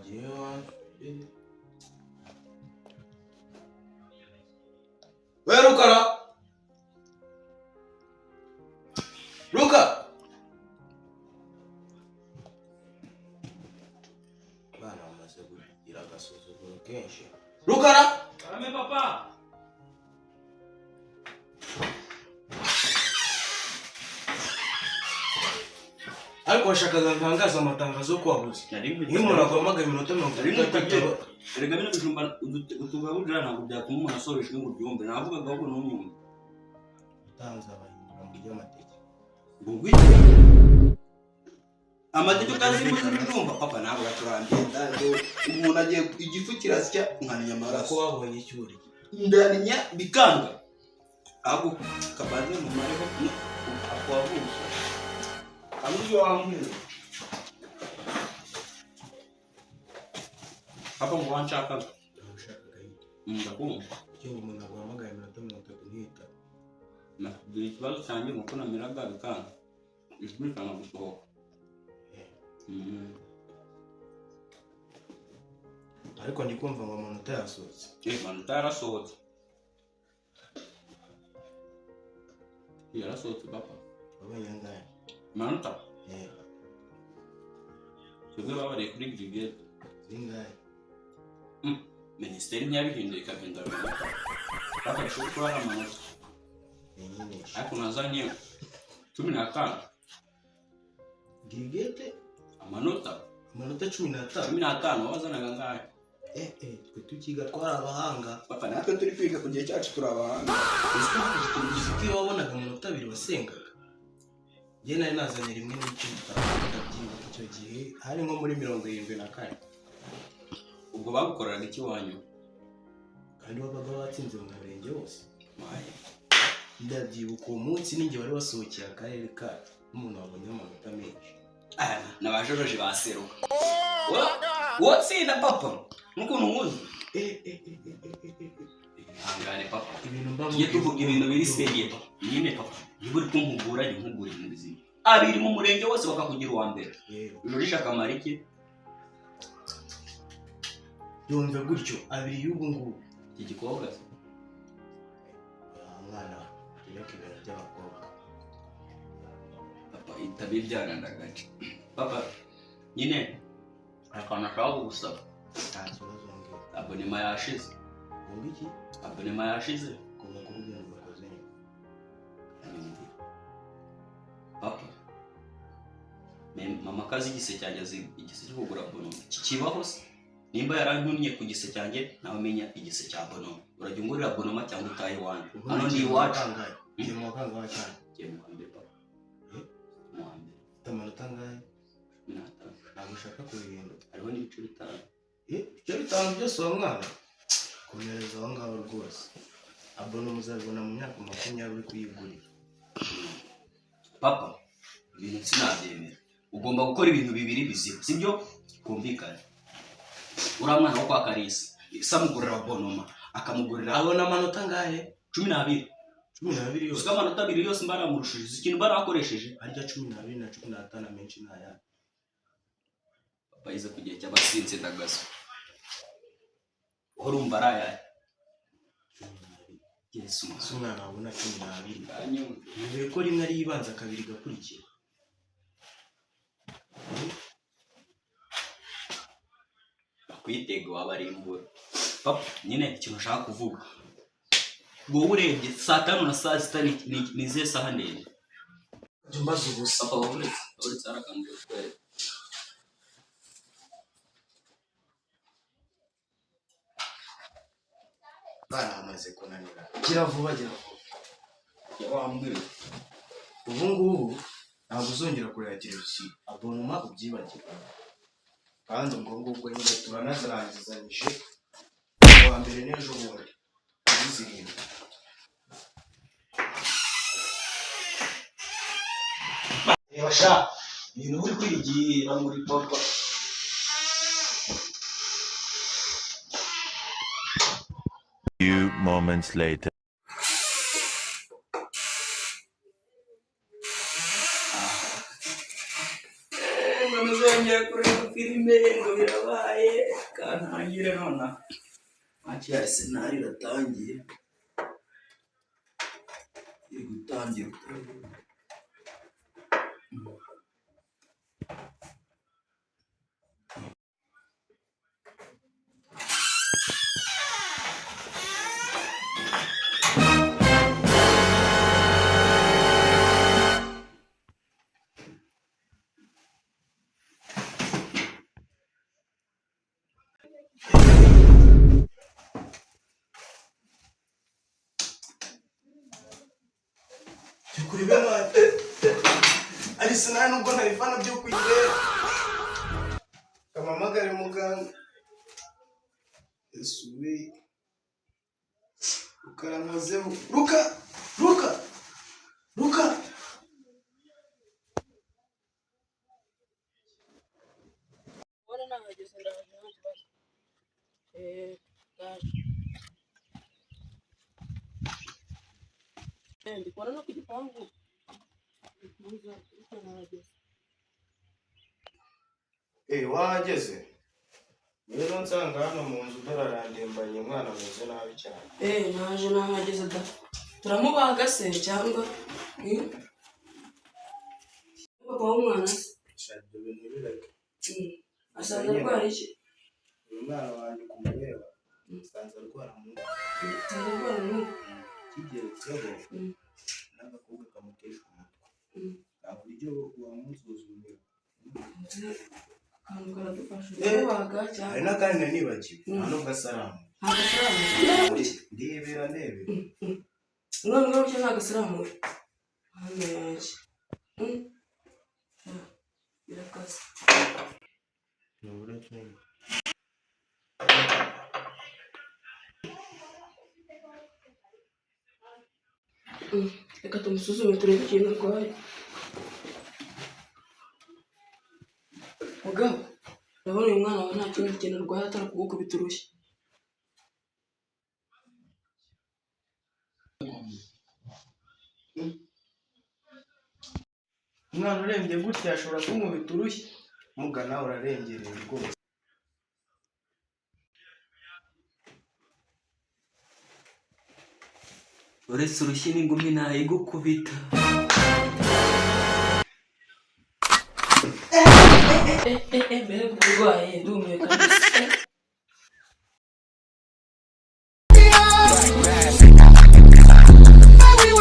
Wagiye wa we Rukara, Ruka, bana bamaze kugira agasuzuguro kenshi. Rukara. Karame, papa. Ariko washakaga ntangaza amatangazo yo kwabuze? Nari Iyo umuntu aguhamagaye iminota mirongo Nari itatu nkwitabye. n'itatu. Erega bino bijumba utugaburira ntabwo byatuma umuntu asohora ijwi ngo uryumve. Navugaga ahubwo ntunyumve. Utanze abahindura mu by'amateke. Ngo ngwiki? Amateke utazi imbuto z'ibijumba, papa, ntabwo gaturambiye. Umuntu agiye igifu kirasya nkamenya amaraso. Ko wabonye icyo urya. Ndarinya bikanga. Ahubwo kabanze mumareho akwavuza. Amubyo wambwira. Papa, ngo wanshakaga? Ushakaga yita. Ndakumva. Icyo ngo umuntu aguhamagaye iminota 30 ntiyitabe. Nakubwira ikibazo cyanjye nuko nameraga bikanga. Ijwi rikanga gusohoka. Ariko ndi kumva ngo amanota yasohotse. Eh, amanota yarasohotse. Yarasohotse, papa. Wabonye angahe? Amanota? Eh. Twebwe babariye kuri girigete. Zingahe? Minisiteri ntiyabihinduye ikahindura amanota. Papa, ishuri kuba ari amanota. Ni nyinshi. Ariko nazanye 15. Girigete? Amanota. Amanota 15. 15, wazanaga angahe? Eh eh, twe tukiga twari abahanga. Papa, natwe turi kwiga ku gihe cyacu turi abahanga. Uzi ko iyo wabonaga amanota 2 wasengaga? Njye nari nazanye 1.5, ndabyibuka icyo gihe hari nko muri 74. Ubwo bagukoreraga iki wanyu? Kandi wabaga watsinze mu murenge wose. Maye. Ndabyibuka uwo munsi ninjye wari wasohokeye akarere kacu n'umuntu wabonye amanota menshi. Aya n'abajoroje baseruka. Wotsinda, papa, n'ukuntu nkuzi. Eh eh eh eh eh eh eh. Ihangane, papa. Ibintu mba Tujye tuvuga ibintu biri sérieux, papa. Nyine, papa, niba uri kumpugura, jya umpugura ibintu bizima. 2 mu murenge wose bakakugira uwa mbere. Yego. Ujurisha akamaro iki? Yumve gutyo 2 y'ubu ngubu. Iki gikobwa se? Oya, mwana we, tureke ibintu by'abakobwa. Papa, itabibyana ndagace. Papa, nyine hari akantu ashaka kugusaba. Nta kibazo, mbwira. Abonnement yashize. Wumva iki? Abonnement yashize. Ugomba kuvuga ngo bakoze nyuma. Anyumvira. Papa, mama kazi igise cyanjye, azi igise cyo kugura abonnement kikibaho se? Nimba yarantumye ku gise cyanjye, nawe menya igise cya abonnement. Urajya ungurira abonnement cyangwa utahe iwanyu. Hano ni iwacu. Ugiye mu wa kangahe cyane? Ngiye mu wa mbere, papa. Eh? Mu wa mbere. Ufite amanota angahe? 15. Ntabwo ushaka kubihindura? Hariho n'ibice 5. Eh, ibice 5 byose uwo mwana. Komereza aho ngaho rwose. Abonnement muzabibona mu myaka 20 kuyigurira. Papa, ibintu sinabyemera. Ugomba gukora ibintu bibiri bizima, sibyo? Twumvikane. Uriya mwana wo kwa Karisa, se amugurira abonnement, akamugurira. Abona amanota angahe? 12. 12 yose? Uziko amanota 2 yose mba naramurushije? Uzi ikintu mba narakoresheje? Arya 12 na 15 amenshi ni ayahe? Papa yize ku gihe cy'abasinzi ndagaso. Urumva ari ayahe? 12. Yesu. Ese umwana wabona 12? Anyumve. Yumviye ko rimwe ari ibanza, kabiri igakurikira. Bakwitega wabarimbura. Papa, nyine ikintu ushaka kuvuga, wowe urebye saa 5 na saa 6 ni izihe saha ndende? Jya umbaza ubusa. Papa, wabonetse hari akantu kutwereka. Bana bamaze kunanira. Gira vuba, gira vuba. Wambwira. Ubu ngubu ntabwo uzongera kureba televiziyo. Abonnement ubyibagirwe. Kandi ubwo ngubwo nyine turanazirangizanyije uwa mbere n'ejo bundi kuri 7. Reba sha, ibintu uri kwigira muri papa. Few moments later. Bameze. Kongera kureba filime ngo birabaye, kantangire nonaha. Match ya Arsenal iratangiye, iri gutangira. Kurebe mwana, Arsenal nubwo ntabifana byo kuyireba, kamamagare muganga. Yesu we, rukarankozeho, ruka ruka ruka. Ubona nahageze, ndaje, nta kibazo. Ndaje. Ndi kubona no ku gipangu. Ndi ariko nahageze. Wahageze rero, nsanga hano mu nzu dorarandembanye, umwana ameze nabi cyane. Naje, nahageze da. Turamubaga se cyangwa? Papa w'umwana se? Shaka ibyo bintu bireke. Asanzwe arwara iki? Uyu mwana wanjye kumureba, nsanze arwara mu mutwe. Asanzwe arwara mu Kigeretseho n'agakobwa kamutesha umutwe. Nta buryo wamusuzumira? Akantu karadufasha. Turamubaga Hari cyangwa? n'akandi nari nibagiwe, nta nubwo asaramu. Ntabwo asiramuye. Ndebera, ndebera. Umwana ungana gutya ntabwo asiramuye. Hano yanjye. Ah, birakaze. Ntubura cyane. Reka tumusuzume turebe ikintu arwaye. Mugabo, ndabona uyu mwana wawe nta kindi kintu arwaye atari kugukubita urushyi. Umwana urembye gutya ashobora kunkubita urushyi? Mugana urarengereye rwose. Uretse urushyi n'ingumi nayigukubita. Mbere uburwayi, ndumiwe kabisa.